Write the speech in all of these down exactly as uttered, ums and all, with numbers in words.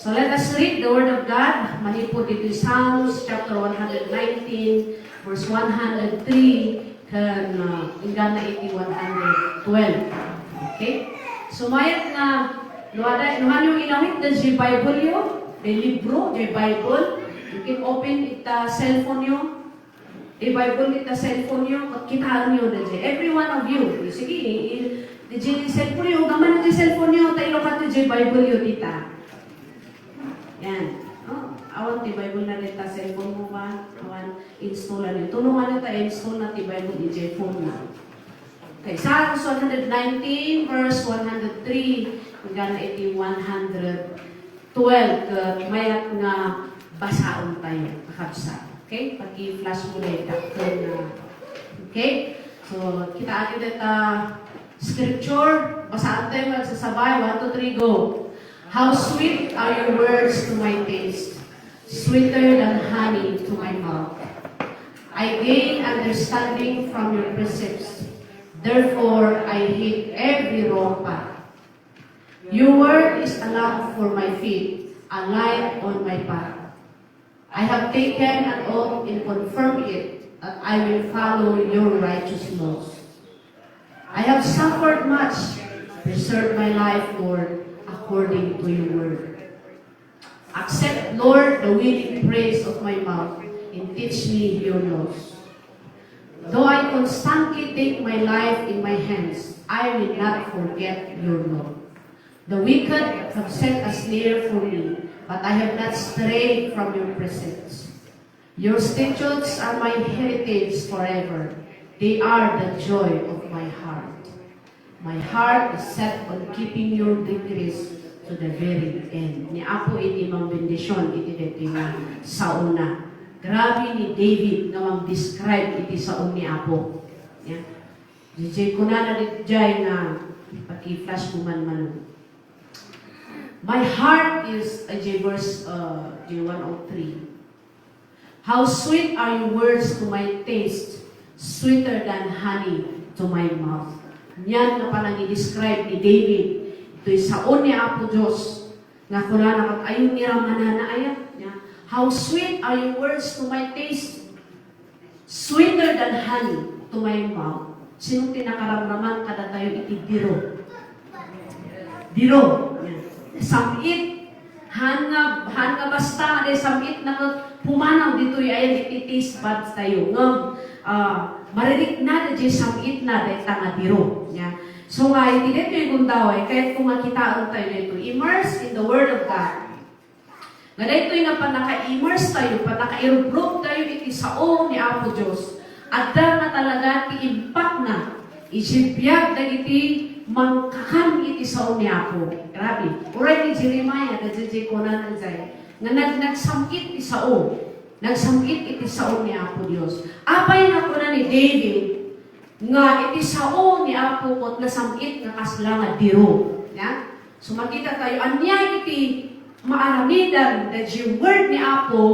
So let us read the Word of God manipud iti Psalms chapter one hundred nineteen, verse one hundred three, ken, uh, inggana iti one hundred twelve. Okay? So mayat nga, no ada, no ania inawit daydiay Bible yo, daydiay libro, daydiay Bible, you can open it, uh, cellphone yo, Ti Bible dita cellphone yo, ket kitaenyo daydiay. Every one of you. Sige, i-, i-, daydiay cellphone yo, gaman daydiay cellphone yo, ta ilukatyo daydiay Bible yo dita. Yan. Oh, awan ti Bible na dita cellphone mo ba? Awan, installan yo. Tulungan yo ta install na ti Bible daydiay phone na. Okay, Psalms one hundred nineteen, verse one hundred three, inggana iti one hundred twelve, ket mayat nga basaentayo, kakabsat. Okay? Paki-flash mo dayta ken, uh, okay? So, kitaenyo dayta scripture, basaentayo nga agsasabay. One, two, three, go. How sweet are your words to my taste, sweeter than honey to my mouth. I gain understanding from your precepts. Therefore, I hate every wrong path. Your word is a lamp for my feet, a light on my path. I have taken an oath and confirmed it that I will follow your righteous laws. I have suffered much. Preserve my life, Lord, according to your word. Accept, Lord, the willing praise of my mouth, and teach me your laws. Though I constantly take my life in my hands, I will not forget your law. The wicked have set a snare for me, but I have not strayed from your precepts. Your statutes are my heritage forever. They are the joy of my heart. My heart is set on keeping your decrees to the very end. Ni Apo iti mangbendision iti daytoy nga saona. Grabe ni David nga mang-describe iti sao ni Apo. Yeah. Daydiay kunana daydiay nga paki-flash ko man man. My heart is, uh, verse, uh, one oh three. How sweet are your words to my taste, sweeter than honey to my mouth. Nian nga panangi-describe ni David, itoy sao ni Apo Dios, nga kunana ket ayon ni ramanana aya, niya, "How sweet are your words to my taste, sweeter than honey to my mouth." Sino ti nakaramraman kadatayo iti diro? Diro. Niya. Sam-it. Han nga, han nga basta nga di sam-it na ket pumanaw ditoy ayan iti taste buds tayo. Ngem, ah, maririkna daydiay sam-it na dayta nga diro. Niya. So nga, iti daytoy gundaway, kayatko nga kitaentayo daytoy. Immerse in the Word of God. Nga daytoy nga pannaka-immerse tayo, pannakairubrubtayo iti sao ni Apo Dios, adda nga talaga ti impakna iti biag dagiti mangkakan iti sao ni Apo. Grabe. Uray ni Jeremiah, daydiay kunana idiay, nga nag-, nagsam-it ti sao. Nagsam-it iti sao ni Apo Dios. Apay nga kuna ni David, nga iti sao ni Apo ket nasam-it nga kasla nga diro. Ya? So, makita tayo, ania iti maaramidan daydiay word ni Apo,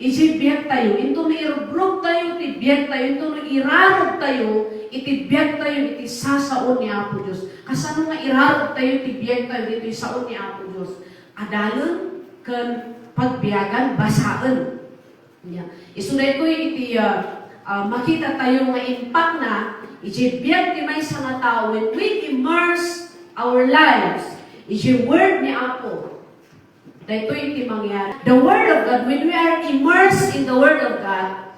iti biag tayo, intono irubrubtayo iti biag tayo, intono irarubtayo iti biag tayo, iti sasao ni Apo Dios. Kasano nga irarubtayo iti biag tayo, ditoy sao ni Apo Dios? Adalen ken pagbiagan, basaen. Ya. Isu daytoy iti, ah, ah, makita tayo nga impakna iti biag ti maysa nga tao when we immerse our lives iti word ni Apo. Daytoy iti mangyari. The word of God, when we are immersed in the word of God,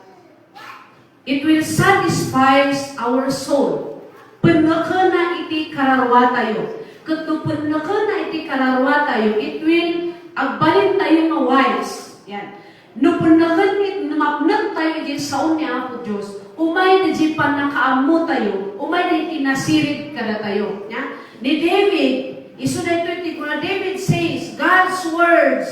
it will satisfy our soul. Pennekena iti kararua tayo. Ket no pennekena iti kararua tayo, it will, agbalin tayo nga wise. Yan. No penneken it, no mapnek tayo iti sao ni Apo Dios, umay daydiay pannakaammo tayo, umay daydiay nasirid kadatayo. Ya? Ni David, isu daytoy ti kuna, David says, God's words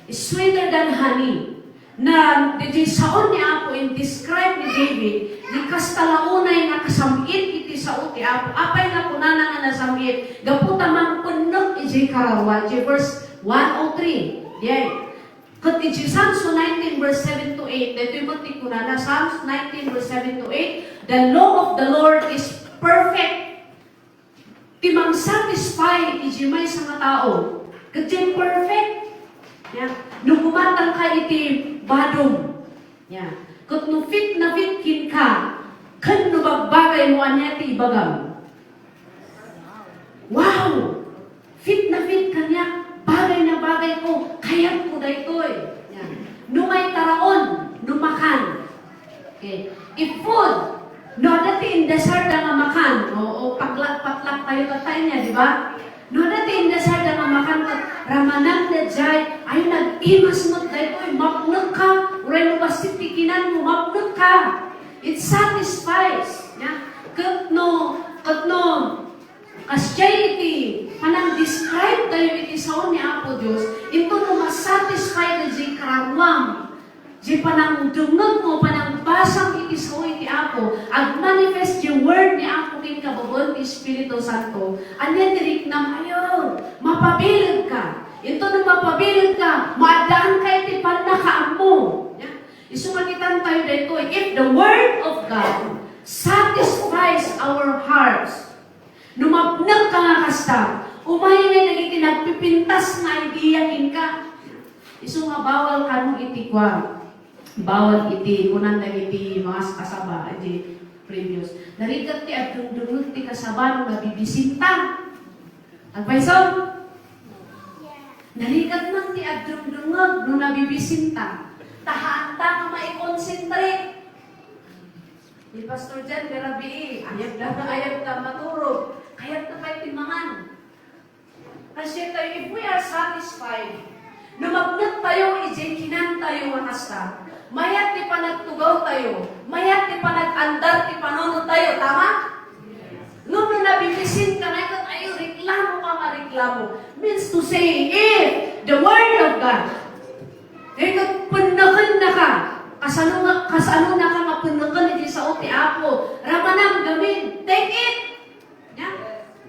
is sweeter than honey. Na, daydiay sao ni Apo, in-describe ni David, di kasta la unay nga kasam-it iti sao ti Apo. Apay nga kunana nga nasam-it? Gapu ta mangpennek iti kararua, iti verse one oh three. Diay. Ket iti Psalms nineteen verse seven to eight, daytoy met ti kunana, Psalms nineteen verse seven to eight, "The law of the Lord is perfect." Ti mang-satisfy iti maysa nga tao, ket diay perfect. No gumatangka iti badom, ya, ket no fit na fit kenka, ken no bagbagaymo, ania ti ibagam? Wow! Fit na fit kaniak, bagay na bagay ko, kayatko daytoy. Yan. No maitaraon, no makan. Okay. If food, no adda ti indesarda nga makan, o, o paklak-paklak tayo tatay niya, di ba? No adda ti indesarda nga makan, ket ramanan da jay, ay nag-imas met daytoy, mapnek ka, uray no bassit ti kinanmo, mapnek ka. It satisfies. Ya. Ket no, ket no, Kasdiay iti panang-describe tayo iti sao ni Apo Dios, inton no masatisfy daydiay kararuam, diay panangdengngegmo, panangbasam iti sao iti Apo, agmanifest diay word ni Apo kenka babaen ti Espiritu Santo, ania ti riknam? Ayo, mapabileg ka. Inton no mapabileg ka, maaddaan ka iti pannakaammo. Ya? Isu nga kitan tayo daytoy, if the word of God satisfies our hearts, no mapnek ka nga kasta, umay ngay dagiti nagpipintas nga idea kenka. Isu nga bawal kano iti kua, bawal iti kunan dagiti mga kasaba, iti previous. Narigat ti agdengdengngeg ti kasaba no nabibisinta. Agpayso? Narigat man ti agdengdengngeg no nabibisinta. Ta haanta nga maikonsentrate. Ni Pastor Jan, garabii, ayabda nga ayabda maturog. Kayatna pay ti mangan. Kasi tayo, if we are satisfied, no mapnek tayo, idiay kinan tayo nga kasta, mayat ti panagtugaw tayo, mayat ti panag-andar ti panunot tayo, tama? Ngem no nabibisin ka, nga ket ayo, reklamo ka nga reklamo. Means to say, if the word of God, ket pennekennaka, kasano nga, kasano naka nga penneken iti sao ti Apo, ramanam gamin, take it. Ya?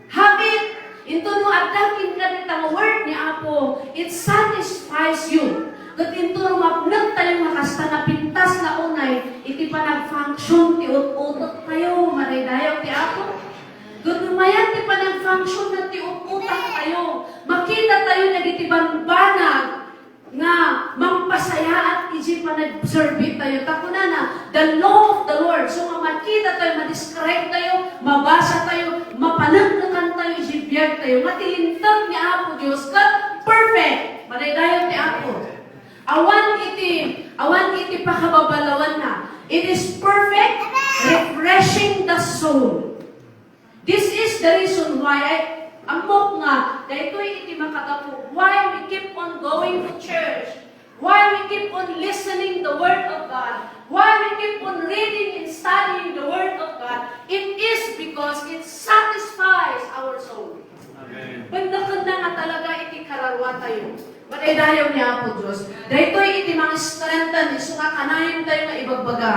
Have it. Inton no adda kenka dita nga word ni Apo, it satisfies you. Ket inton no mapnek tayo nga kasta, napintas nga unay iti panag-function ti ut-utot tayo, madaydayaw ti Apo. Ket no mayat ti panag-function na ti ut-utot tayo, makita tayo dagiti bambanag nga mangpasayaat iti panagserbi tayo. Ta kunana, the law of the Lord. So, nga makita tayo, ma-describe tayo, mabasa tayo, mapaneknekan tayo iti biag tayo. Nga ti Linteg ni Apo Dios ket perfect. Madaydayaw ti Apo. Awan iti, awan iti pakababalawanna. It is perfect, refreshing the soul. This is the reason why I, ammok nga, daytoy iti makagapu, why we keep on going to church, why we keep on listening the Word of God, why we keep on reading and studying the Word of God. It is because it satisfies our soul. Amen. Pennekennaka nga talaga iti kararua tayo. Madaydayaw ni Apo Dios. Daytoy iti mang-strengthen, isu nga kanayon tayo nga ibagbaga.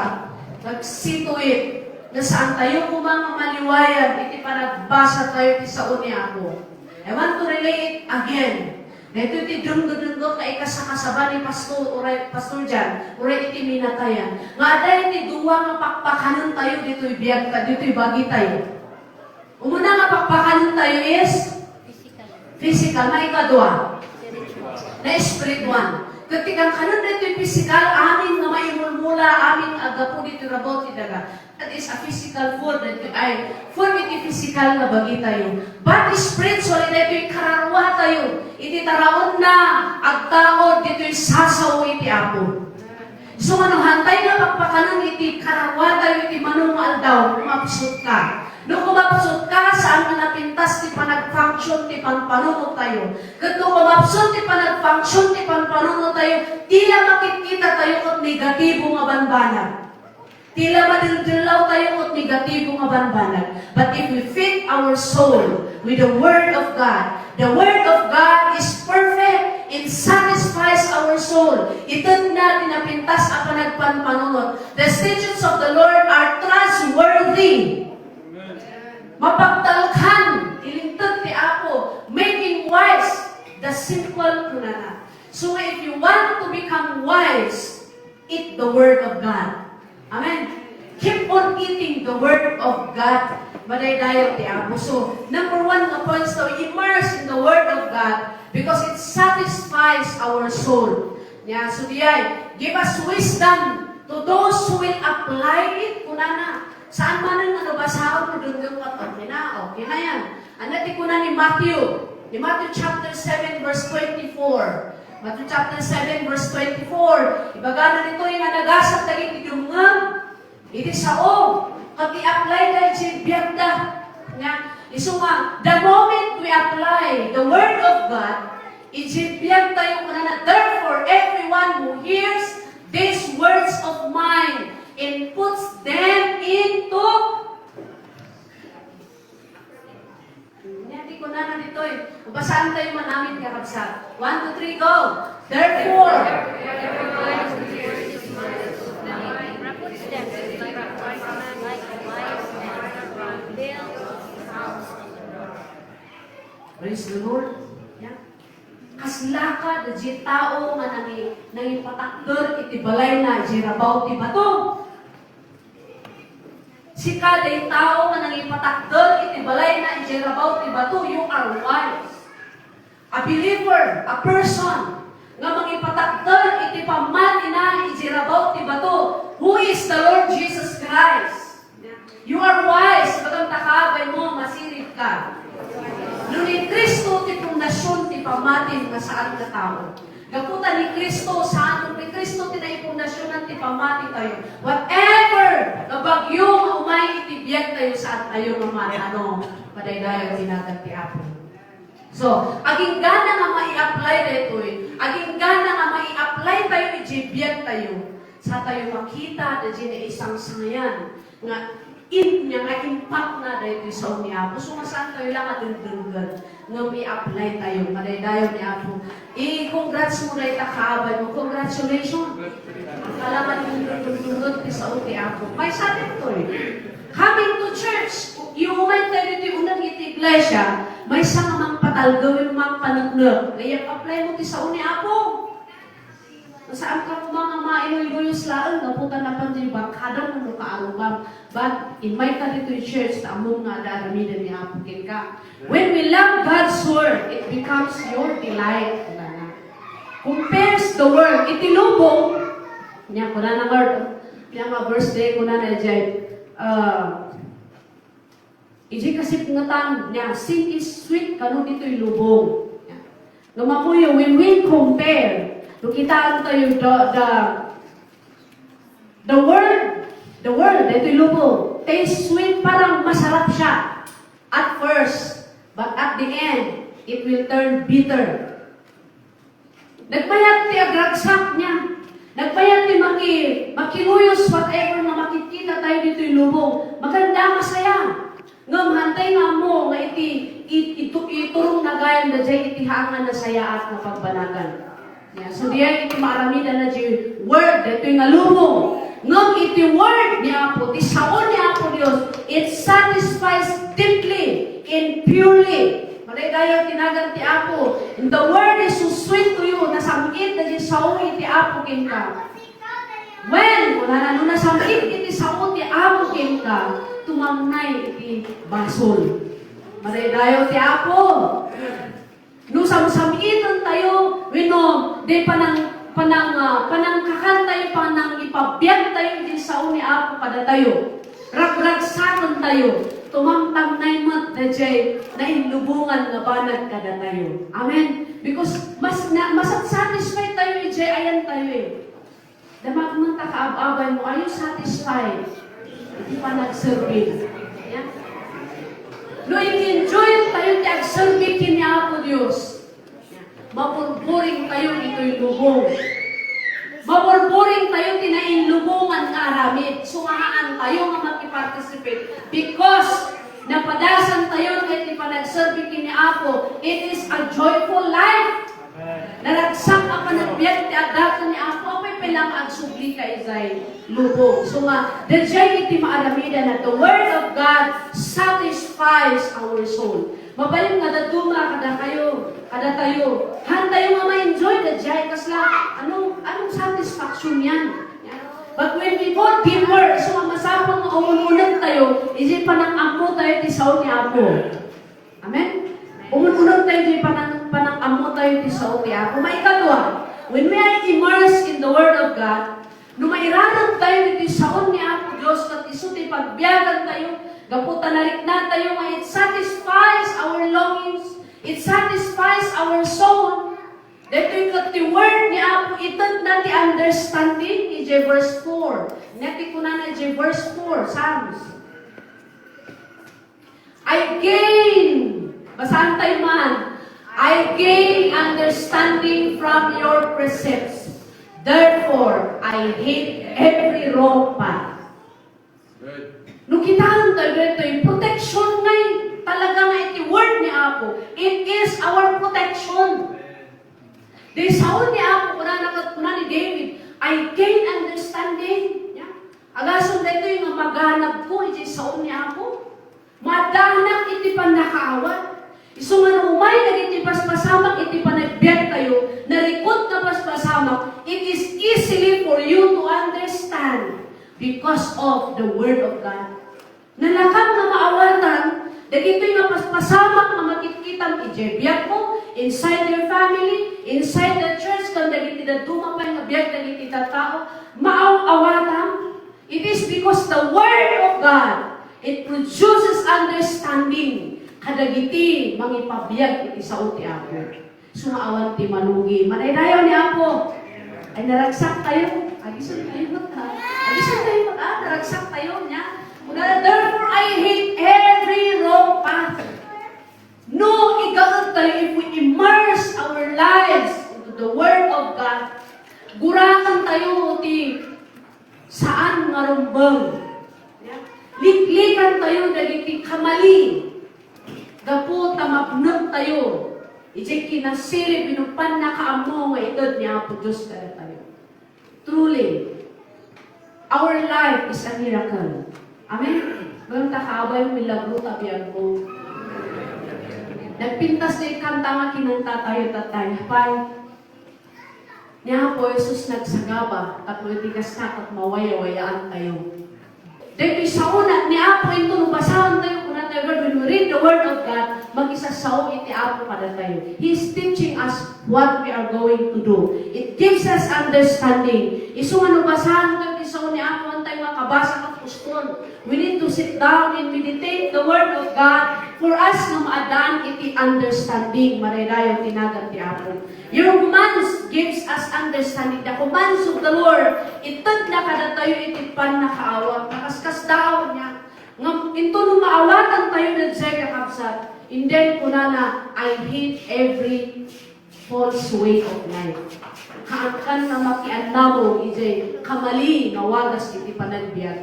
Nag-see to it nga saan tayo koma nga maliwayan iti panagbasa tayo ti sao ni Apo. I want to relate again. Daytoy ti dengdengngeg nga ikasakasaba ni Pastor, uray, Pastor Jan, uray iti minatayan. Nga adda iti dua nga pakpakanen tayo ditoy biag ta, ditoy bagi tayo. Umuna nga pakpakanen tayo is physical. Maikadua, na espiritual. Ket ti kankanen daytoy physical, amin nga maimulmula, amin nga aggapu ditoy rabaw ti daga. That is a physical food. Daytoy ay food iti physical nga bagi tayo. But spiritually, daytoy kararua tayo. Iti taraonna, agtaud ditoy sasao iti Apo. Isu nga no haantay nga pakpakanen iti kararua tayo iti mano nga aldaw, kumapsut ka. No kumapsut ka, saan nga napintas ti panag-function ti pampanunot tayo. Ket no kumapsut ti panag-function ti pampanunot tayo, tila makitkita tayo ket negatibo nga banbanag. Tila madildillaw tayo ket negatibo nga banbanag. But if we feed our soul with the Word of God, the Word of God is perfect. It satisfies our soul. Itedna ti napintas a panagpampanunot. The statutes of the Lord are trustworthy. Mapagtalkan ti Linteg ti Apo, making wise the simple, kunana. So if you want to become wise, eat the word of God. Amen. Keep on eating the word of God. Madaydayaw ti Apo. So, number one nga points to immerse in the word of God because it satisfies our soul. Nia, so diay, give us wisdom to those who will apply it, kunana. Saan manen nga nabasaon no dengngem ket okay na, okay na yan. Ania ti kuna ni Matthew? Ni Matthew chapter seven, verse twenty-four. Matthew chapter seven, verse twenty-four. Ibagana ditoy nga nagasat dagiti dengngem iti sao, ket i-apply da iti biagda. Nga, isu nga, the moment we apply the word of God, iti biagtayo, kunana, "Therefore, everyone who hears these words of mine and puts them into," Nia ti kunana ditoy. Basaentayo man amin, kakabsat. One, two, three, go! Therefore, praise the Lord. Yeah. Kasla kadi tao nga nangi-, nangipatakder iti balayna iti rabaw ti bato. Sika, dayta nga nangipatakder iti balayna idiay rabaw ti bato, you are wise. A believer, a person nga mangipatakder iti pammatina idiay rabaw ti bato, who is the Lord Jesus Christ. You are wise, bagam ta kaabay mo, masirib ka. No ni Cristo ti pundasyon ti pammatim nga saan nga tao. Gapu ta ni Cristo, saan ni Cristo ti naipundasionan ti pammatitayo. Whatever nga bagyo nga umay iti biagtayo, saantayo nga maano, madaydayaw ti nagan ti Apo. So, aginggana nga mai-apply daytoy, aginggana nga mai-apply tayo iti biagtayo, satayo makita daydi naisangsangayan nga in-, nga impact na daytoy sao ni Apo. So, masantayo lang a dengdenggen ngem i-apply tayo. Madaydayaw ni Apo. I-congrats mo dayta kaabay mo. Congratulations. Kalaman mo dengdenggen ti sao ti Apo. Maysa ditoy. Coming to church, iumay tayo ditoy uneg iti iglesia, maysa nga mangpatalgawem, mangpaneknek. Nga i-apply mo ti sao ni Apo. Saan ka koma nga mailuyluyo laeng, gapu ta napan ti barkadam wenno kaarugam. But immay ka ditoy church, ta ammom nga adda aramiden ni Apo kenka. When we love God's word, it becomes your delight. Kunana. Compares the world. Iti lubong, nia, kunana, Lord, nia nga verse day, kunana, jay, ah, Idiay kasipngetan nia, sin is sweet kano ditoy lubong. Ngem ammoyo, when we compare, no kitaentayo the, the, the world, the world, ditoy lubong, tastes sweet, parang masarap siya at first, but at the end, it will turn bitter. Nagbayat ti agragsak nia. Nagbayat ti maki-, makiluyos, whatever nga makitkita tayo ditoy lubong. Maganda, masaya. Ngem hantay nga ammo nga iti, it-, itu-, iturong na gayam daydiay iti haan nga nasayaat nga pagbanagan. Yeah. So, diay iti maaramidan na di word, daytoy nga lubong. Ngem iti word ni Apo, ti sao ni Apo Dios, it satisfies deeply and purely. Madaydayaw ti nagan ti Apo. And the word is so sweet to you. Nasam-it dagiti sao iti Apo kenka. Well, kunana, no nasam-it iti sao ti Apo kenka, tumamnay iti basol. Madaydayaw ti Apo. No samsam-iten tayo, wenno di panang-, panang-, ah, panangkakan tayo, panangipabiag tayo iti sao ni Apo kadatayo. Ragragsaken tayo, tumamtamnay met daydiay nainlubongan nga banag kadatayo. Amen? Because mas na, masatisfy tayo idiay ayan tayo eh. Damag man ta kaab-abay mo, are you satisfied iti panagserbi? Yeah? No, i-enjoy tayo ti agserbi ken ni Apo Dios. Maburburing tayo ditoy lubong. Maburburing tayo ti nainlubongan nga aramid. Sumahaan tayo nga makiparticipate because napadasan tayo iti panagserbi ken ni Apo. It is a joyful life. Naragsak a panagbiag ti addaken ni Apo. Apay pay lang agsubli ka idiay lubong. So nga, daydiay iti maaramidan a the Word of God satisfies our soul. Mabalin nga dadduma kadakayo, kadatayo. Hantayo nga ma-enjoy daydiay kasla, ano, anong satisfaction yan? But when we go deeper, so nga masapul nga umun-uneg tayo, iti panang-ammo tayo ti sao ni Apo. Amen? Umun-uneg tayo iti panang-, panang-ammo tayo ti sao ti Apo. Maikadua, When we are immersed in the Word of God, no mairarup tayo iti saon ni Apo Dios ket isu ti pagbiagan tayo, gapu ta narikna tayo nga it satisfies our longings, it satisfies our soul. Daytoy ket ti Word ni Apo, itedna ti understanding, idiay verse four. Ania ti kunana idiay verse four, Psalms. I gain, basaan tayo man, I gain understanding from your precepts. Therefore, I hate every wrong path. No kitaen tayo daytoy, protection ngay talaga nga iti word ni Apo. It is our protection. Di sao ni Apo, kunana ket kuna ni David, I gain understanding. Ya. Agasem daytoy nga maganabko iti sao ni Apo. Maaddanak iti pannakaawat. Isu nga no umay dagiti paspasamak iti panagbiag tayo, narikut nga paspasamak, it is easily for you to understand because of the Word of God. Nalakam nga maawatan dagitoy nga paspasamak nga makitkitam idiay biagmo, inside your family, inside the church, ken dagiti dadduma pay nga biag dagiti tattao, maaw-awatam. It is because the Word of God, it produces understanding kadagiti mangipabiag iti sao ti Apo. Isu nga awan ti malugi. Madaydayaw ni Apo. Ay, naragsak tayo. Agisan tayo, ha? Agisan tayo, ha? Naragsak tayo, niya. Kuna, therefore, I hate every wrong path. No igaed tayo, if we immerse our lives into the Word of God, gurakan tayo ti saan nga rumbeng. Liklikan tayo dagiti kamali. Gapu ta mapnek tayo idiay kinasirib wenno pannakaammo nga ited ni Apo Dios kadatayo. Truly, our life is a miracle. Amen? Ngem ta kaabay, milagro ta biagmo. Nagpintas ti kanta nga kinanta tayo, tatay. Pay, ni Apo Jesus nagsagaba, tapno iti kasta ket mawayawayaan tayo. Daytoy saona ni Apo, inton no basaen tayo, kuna tayo, when we read the Word of God, makisasao iti Apo kadatayo. He is teaching us what we are going to do. It gives us understanding. Isu nga no basaen tayo ti sao ni Apo, haan tayo nga kabasa ket uston. We need to sit down and meditate the Word of God for us nga maaddaan iti understanding. Madaydayaw ti nagan ti Apo. Your commands gives us understanding. The commands of the Lord, itedna kadatayo iti pannakaawat. Nakaskasdaaw niya. Ngem inton no maawatan tayo daydiay, kakabsat, and then kunana, I hate every false way of life. Kaankan nga makiannamo idiay kamali nga wagas iti panagbiag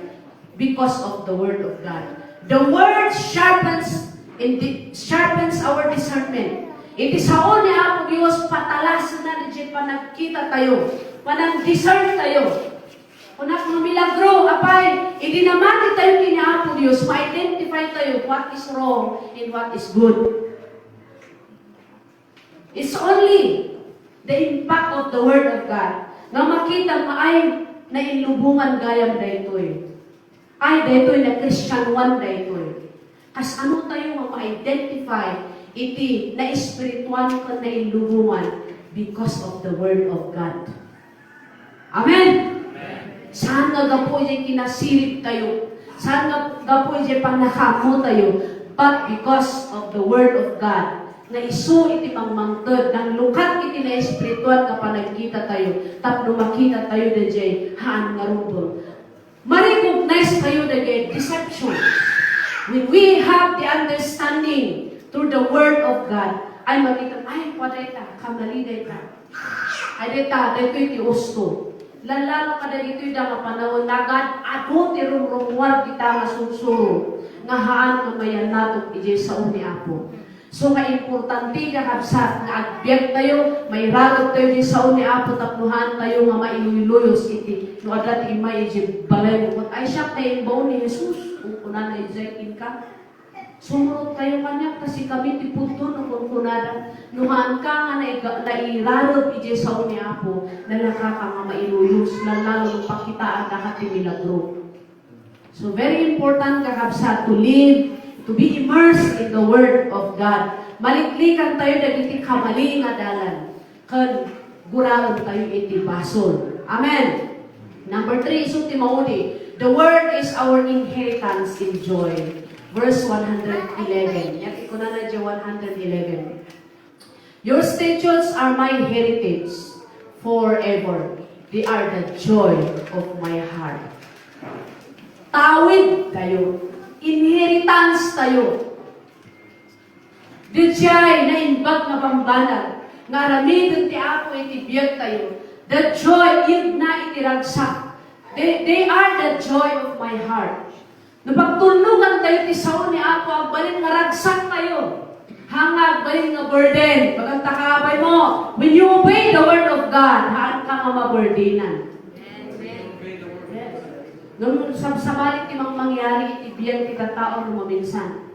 because of the Word of God. The Word sharpens in the, sharpens our discernment. Iti sao ni Apo Dios, patalasenna diay panagkita tayo, panag-discern tayo. Kunak nga milagro, apay, idi namati tayo ken ni Apo Dios, ma-identify tayo what is wrong and what is good. It's only the impact of the Word of God nga makita nga ay nailubongan gayam daytoy. Ay, daytoy, nakristianoan daytoy. Kasano tayo nga ma-identify iti naespirituan ken nailubongan? Because of the Word of God. Amen? Saan nga gapu iti kinasirib tayo? Saan nga gapu iti pannakaammo tayo? But because of the Word of God, nga isu iti mangmangted, nanglukat iti naespirituan nga panagkita tayo, tapno makita tayo daydiay haan nga rumbeng. Ma-recognize tayo dagiti deception. When we have the understanding through the Word of God, ay makita, ay, kua dayta, kamali dayta. Ay, dayta, daytoy ti usto. Lallalo kadagitoy da nga panawen, nagad-adu ti rumrumuar kita nga sursuro, nga haan nga mayannatok idiay sao ni Apo. So, nga importante, kakabsat, nga agbiag tayo, mairarup tayo di sao ni Apo tapno haan tayo nga mailuyluyos iti no adda ti immay iti balay mo. Ay, siak nga imbaon ni Jesus, kunkunana idiay kenka. Sumurot tayo kaniak, ta sikami ti pudno no kunkunada. No haanka nga naiga-, nairarup idiay sao ni Apo, nalakaka nga mailuyos, lallalo no pakitaannaka ti milagro. So, very important, kakabsat, to live, to be immersed in the Word of God. Maliklikan tayo dagiti kamali nga dalan. Ken, guraentayo iti basol. Amen. Number three, isu ti maudi, the word is our inheritance in joy. Verse one hundred eleven. Yan, ikunana dyan, one hundred eleven. Your statutes are my heritage forever. They are the joy of my heart. Tawid tayo. Inheritance tayo. Diay naimbag nga bambanag nga aramiden ti Apo iti biag tayo. The joy, yegna iti ragsak. They, they are the joy of my heart. No pagtulnugan tayo ti sao ni Apo, agbalin nga ragsak tayo. Haan nga agbalin nga burden. Baganta ka, abay mo, when you obey the word of God, haan ka nga maburdenan. Yes. No sabsabali ti mangmangyari iti biag ti tattao no maminsan.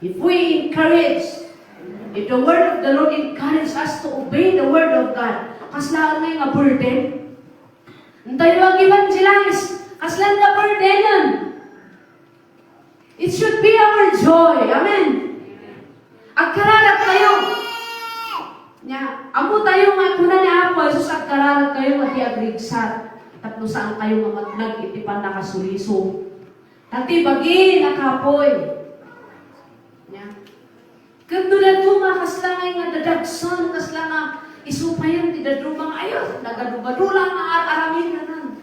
If we encourage, if the word of the Lord encourage us to obey the word of God, kasla ngay nga burden? Intayo ag-evangelize, kasla nga burdenan? It should be our joy. Amen. Agkararag tayo. Nya, ammo tayo nga kuna ni Apo Jesus, agkararag tayo nga di agrigsat. Tapno saan tayo nga matnag iti pannakasuliso. Dati bagi nakapoy. Nya. Ket no dadduma, kasla ngay nga dadagsen, kasla nga isupayan ti dadduma nga, ayos, nagadu-gadu lang nga ar-aramidanan.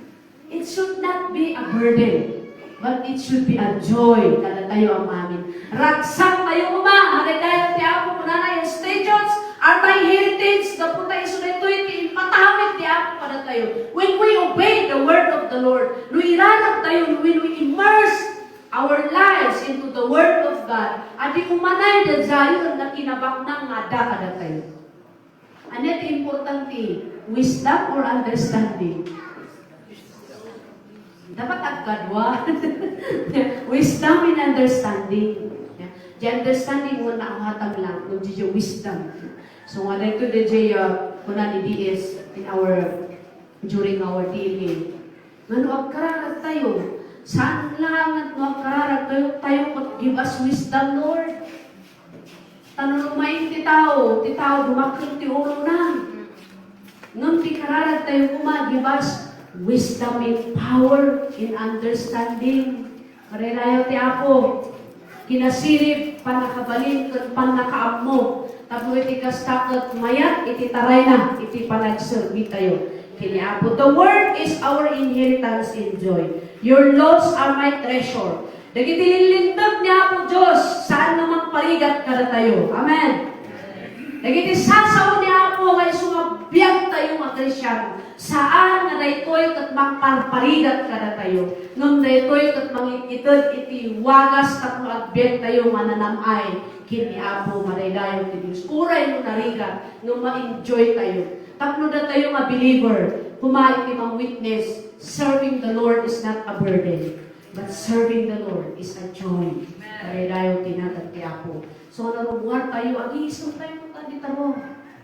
It should not be a burden, but it should be a joy kadatayo amin. Ragsak tayo koma, madaydayaw ti Apo, kunana, your statutes are my heritage, gapu ta isu daytoy ti impatawid ti Apo kadatayo. When we obey the word of the Lord, no irarag tayo, when we immerse our lives into the Word of God, adi umanay daydiay nga kinabaknang nga adda kadatayo. Ania ti importante? Wisdom or understanding? Dapat agkadua. Wisdom and understanding. Di understanding mo, naawatan lang, kundi di wisdom. So, nga dito, di, uh, kuna ni D S in our, during our D L A, nga no agkararag tayo, saan lang no agkararag tayo, tayo, but give us wisdom, Lord. Ta no rumain ti tao, ti tao dumakkel ti ulona. Ngem ti kararag tayo koma, give us wisdom in power, in understanding. Marayrayaw ti Apo. Kinasirib, pannakabalin, ken pannakaammo. Tapno iti kasta ket mayat iti tarayna iti panagserbi tayo ken ni Apo. The word is our inheritance in joy. Your laws are my treasure. Dagiti linlinteg ni Apo Dios, saan nga mangparigat kadatayo. Amen. Dagiti sasao ni Apo nga isu nga biag tayo nga Kristiano, saan nga daytoy ket mangparparigat kadatayo. Ngem daytoy ket mangit-ited iti wagas tapno agbiag tayo nga nanam-ay ken ni Apo. Madaydayaw ti Dios. Uray no narigat, ngem ma-enjoy tayo. Tapno datayo nga believer, koma iti mang-witness, serving the Lord is not a burden, but serving the Lord is a joy. Madaydayaw ti nagan ti Apo. So, narugwar tayo, agisem tayo, ta di taro.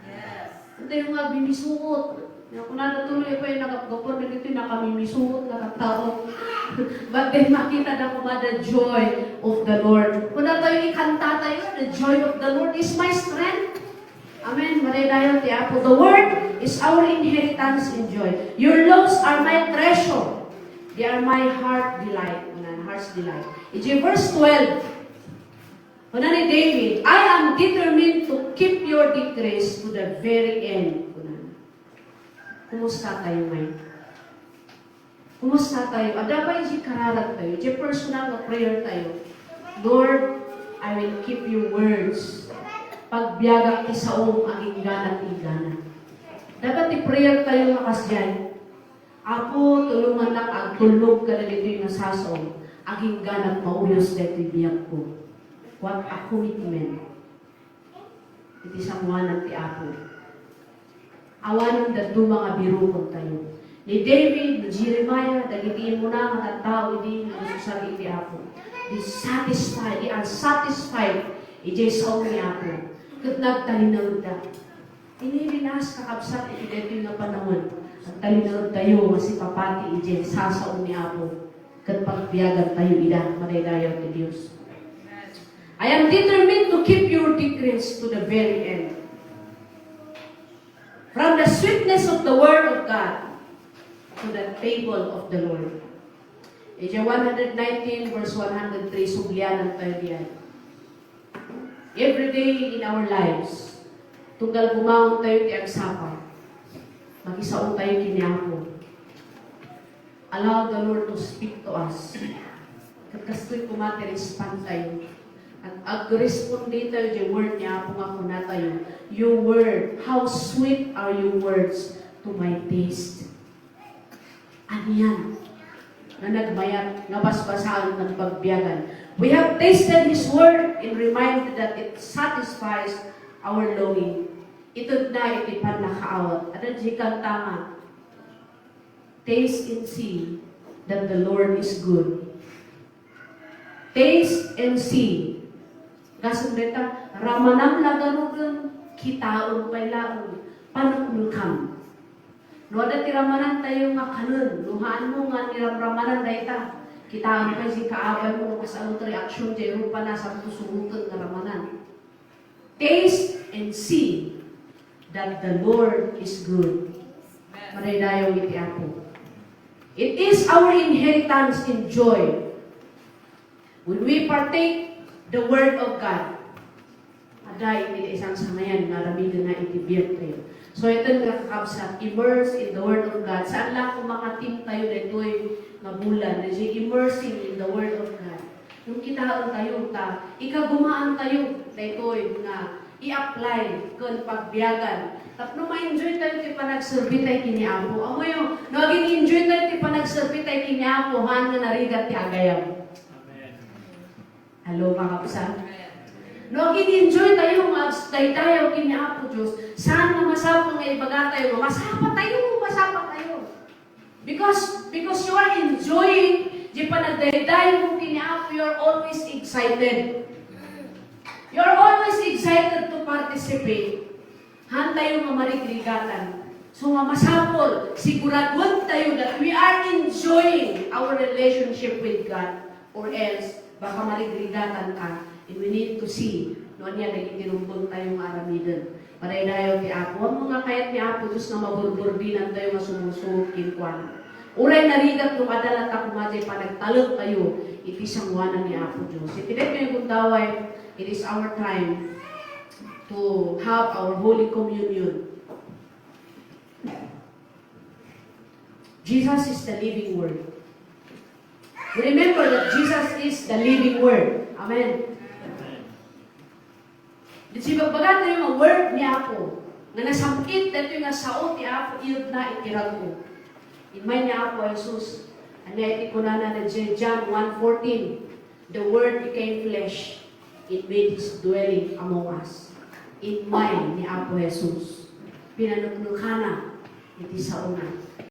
Yes. Tayo nga bimisuot. Nga kunada tuloy pa yung nagapgapon na dito, nakamimisuot na tattao. But then, makita na koma the joy of the Lord. Kuna tayo, ikanta tayo, "The joy of the Lord is my strength." Amen. Madaydayaw ti Apo. The word is our inheritance in joy. Your laws are my treasure. They are my heart delight. Kuna, heart's delight. Iti verse twelve, kuna ni David, "I am determined to keep your decrees to the very end." Kuna. Kumusta tayo ngayon? Kumusta tayo? Adda pay iti kararag tayo, iti personal nga prayer tayo, "Lord, I will keep your words. Pagbiagak ti saom agingga ti inggana." Dapat ti prayer tayo nga kasdiay, "Apo, tulongannak agtulnog kadagitoy nga sasaom agingga mauyos daytoy biagko." What a commitment. Iti sangoanan ti Apo. Awanen dadduma nga birokon tayo. Ni David, ni Jeremiah, dagiti immuna nga tattao idi nagsusar iti Apo. Di satisfied, di unsatisfied idiay sao ni Apo. Ket nagtalinaedda. Ini linas, kakabsat, iti daytoy nga panawen, agtalinaed tayo nga sipapati idiay sao ni Apo. Ket pagbiagan tayo ida, madaydayaw ti Dios. "I am determined to keep your decrees to the very end." From the sweetness of the word of God to the table of the Lord. Idiay one hundred nineteen verse one hundred three, sublianan tayo diyan. Every day in our lives, tunggal bumangon tayo ti agsapa, makisao tayo kini Apo. Allow the Lord to speak to us. Ket kastoy koma ti respond tayo. Ag-, agresponde tayo ti word ni Apo nga kuna tayo, "Your word, how sweet are your words to my taste." Anian nga nagmayat, nga basbasaen, nagbibiagan. We have tasted His word and reminded that it satisfies our longing. Itedna iti pannakaawat. Adda diay kanta nga, "Taste and see that the Lord is good." Taste and see. Gasem dayta, ramanan la garuden, kitaem pay laeng, paneknekan. No adda ti ramanan tayo nga kanen, no haanmo nga niramramanan dayta, kitaem pay ti kaabay mo, kas ano ti reaction diay rupana, saanto suroten nga ramanan. Taste and see that the Lord is good. Madaydayaw iti Apo. It is our inheritance in joy. When we partake the word of God, adda iti naisangsangayan nga aramidenna iti biag tayo. So, ito nga kakabsat, immerse in the word of God. Saan lang kung makatim tayo daytoy nga bulan, daytoy immersing in the word of God. Yung kitaen tayo, ta, ikagumaan tayo daytoy nga i-apply ken pagbiagan. Tapno ma-enjoy tayo ti panagserbi tayo kini Apo. Amoyo, no agin-enjoy tayo ti panagserbi tayo kini Apo, haan nga narigat ti agayam. Amen. Hello, mga kapsan. No agin-enjoy tayo nga agdaydayaw kini Apo Dios, saan nga masapul nga ibaga tayo, masapa tayo, masapa tayo. Because, because you are enjoying di panagdaydayaw mo kini Apo, you are always excited. You are always excited to participate. Haan tayo nga marigrigatan. So nga masapul, siguraduan tayo that we are enjoying our relationship with God, or else, baka marigrigatan ka, and we need to see no ania dagiti rumbeng tayo nga aramiden. Madaydayaw ti Apo. Ammom nga kayat ni Apo Dios nga maburburdinan tayo nga sumusuot kenkuana. Uray narigat no adda latta koma diay panagtalek tayo iti sangoanan ni Apo Dios. Iti daytoy nga gundaway, it is our time to have our Holy Communion. Jesus is the living Word. We remember that Jesus is the living Word. Amen. Iti ibagbaga tayo nga word ni Apo, nga nasam-it daytoy nga sao ti Apo, iyegna iti rag-o. Immay ni Apo Jesus, ania iti kunana daydiay John one fourteen, "The Word became flesh and made His dwelling among us." Immay ni Apo Jesus, pinaneknekana iti saona.